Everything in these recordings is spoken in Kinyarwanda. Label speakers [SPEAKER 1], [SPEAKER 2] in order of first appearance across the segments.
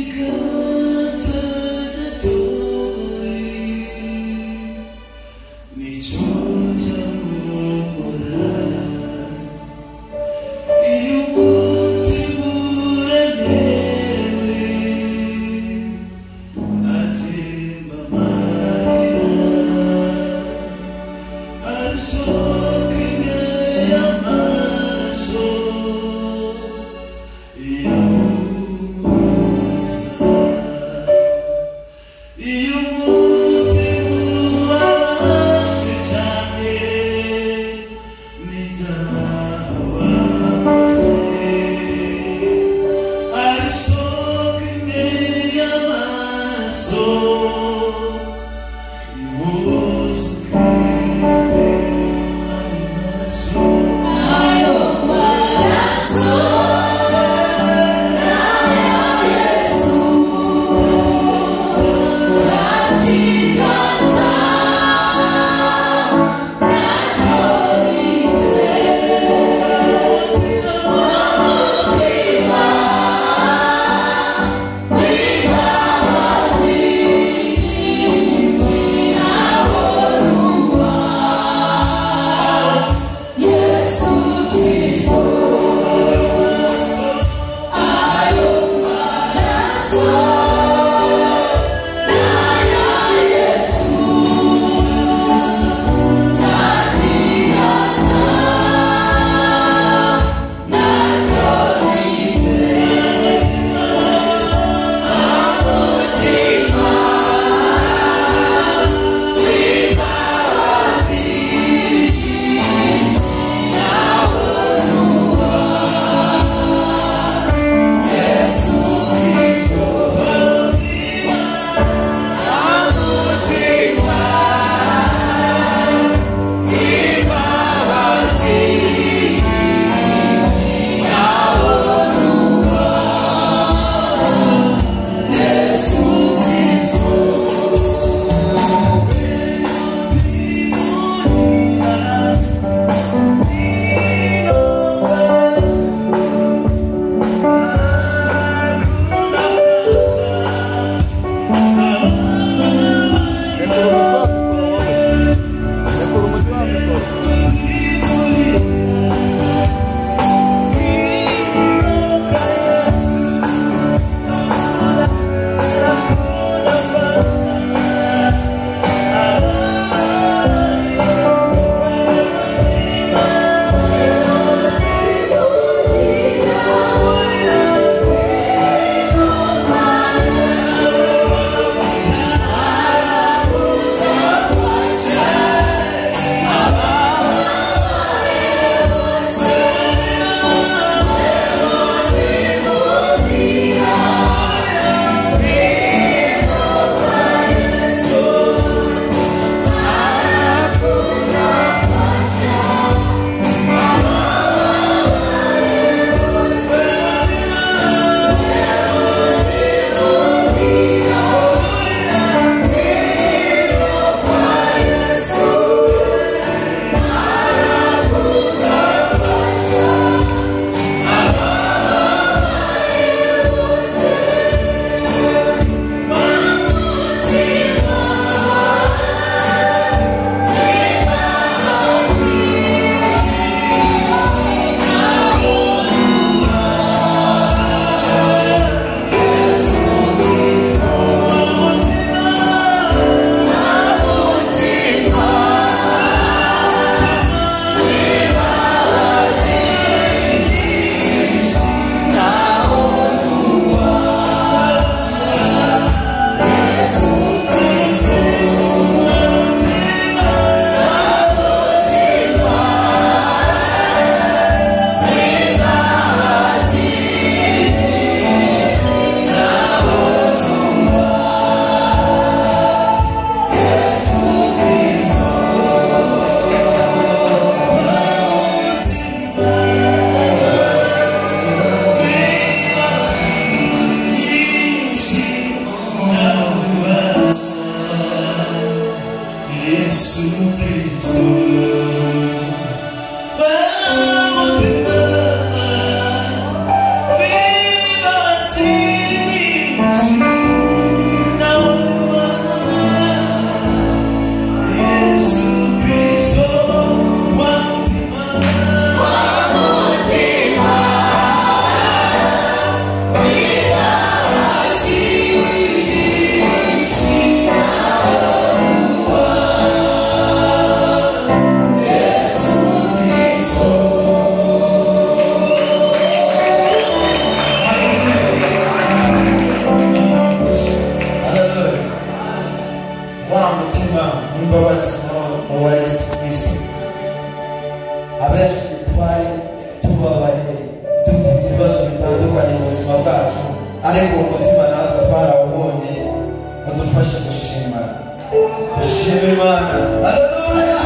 [SPEAKER 1] Ikiganza gitoyi nicyo cyamubura, iyo umutima uremerewe atemba amarira, asohoka y'amaso. Iyo umutima ubabajwe cyane n'ibyaha wakoze, asohoka y'amaso yoza ubwite ayo maraso.
[SPEAKER 2] Abenshi twari tubabaye, dufite ibibazo bitandukanye mu buzima bwacu, ariko uwo mutima natwe twarawubonye. Mudufashe gushima, dushima Imana. Haleluya,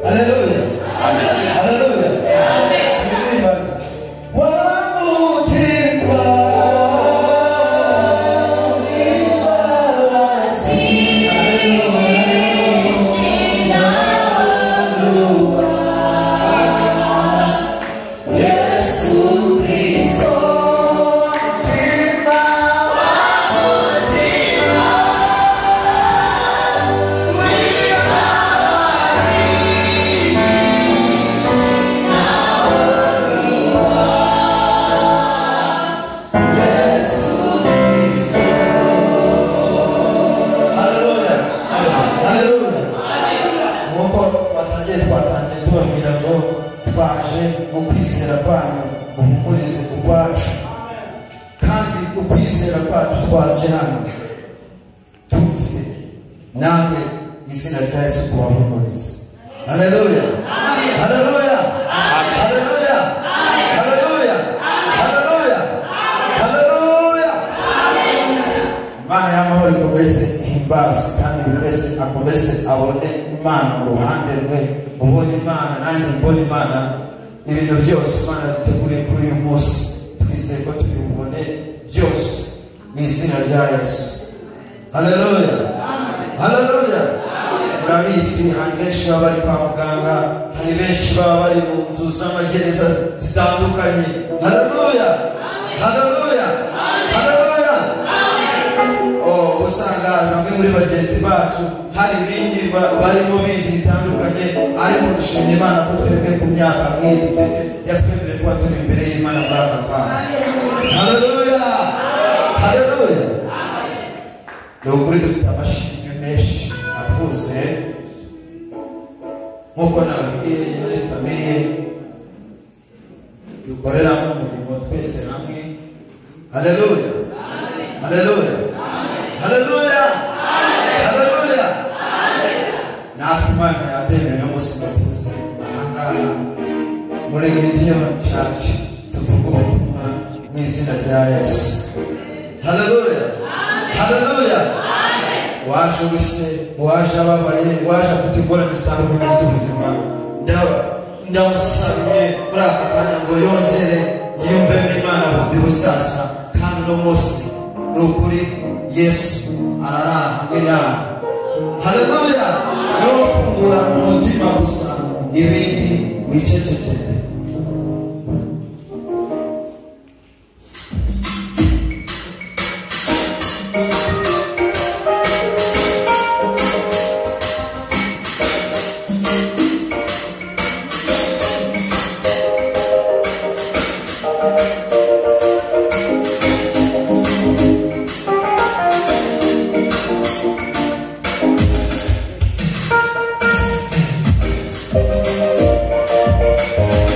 [SPEAKER 2] haleluya, haleluya, haleluya. Turirimba wa mutima Yesu Kristo, mutima Haleluya, haleluya. Nk'uko twatangiye tubabwira ngo twaje mu kwizera kwanyu muhumurize ukwacu, kandi ukwizera kwacu twaje hano tufite namwe izina rya Yesu kubahumuriza. Haleluya, haleluya, haleluya, haleluya, haleluya, haleluya. Imana y'amahoro ikomeze ihimbaze, kandi buri wese akomeze abone Imana mu ruhande rwe. Ubone Imana, nanjye mbone Imana. Ibintu byose Imana duteguriye kuri uyu munsi, twizeye ko turi bubone byose mu izina rya Yesu. Haleluya, haleluya. Murabizi, hari benshi baba bari kwa muganga, hari benshi baba bari mu nzu z'amagereza zitandukanye. Haleluya, haleluya, haleluya. Oh, usanga bamwe muri bagenzi bacu hari ibindi barimo bindi bitandukanye, ariko dushimye Imana ko twebwe ku myaka nk'iyi dufite yatwemereye kuba turi imbere y'Imana muri aka kanya. Haleluya, haleluya. Ni ukuri dufite amashimwe menshi atwuzuye, nk'uko nababwiye muri famille dukoreramo umurimo twese hamwe. Haleluya, haleluya, haleluya, haleluya. Natwe Imana yatemeye uyu munsi ngo tuze ahangaha muri Gideon Church tuvuge ubutumwa mu izina rya Yesu. Haleluya, haleluya. Waje urushye, waje ababaye, waje afite ingorane zitandukanye z'ubuzima, ndamusabiye muri aka kanya ngo yongere yiyumvemo Imana bundi bushyashya. Kandi uno munsi ni ukuri Yesu arara hamwe nawe. Haleluya. Niwe ufungura umutima gusa, ibindi wicecekere.
[SPEAKER 1] Thank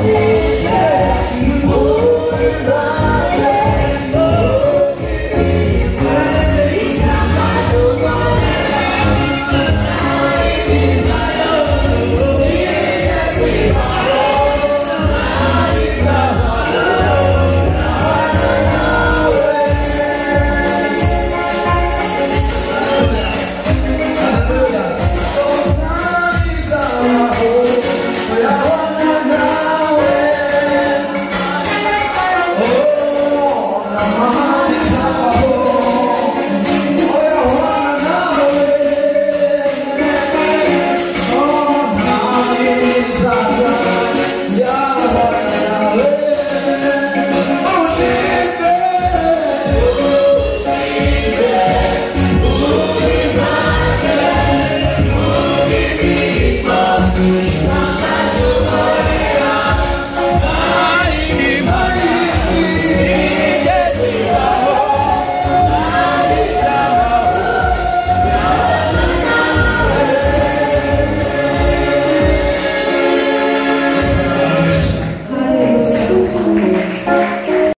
[SPEAKER 1] Yeah.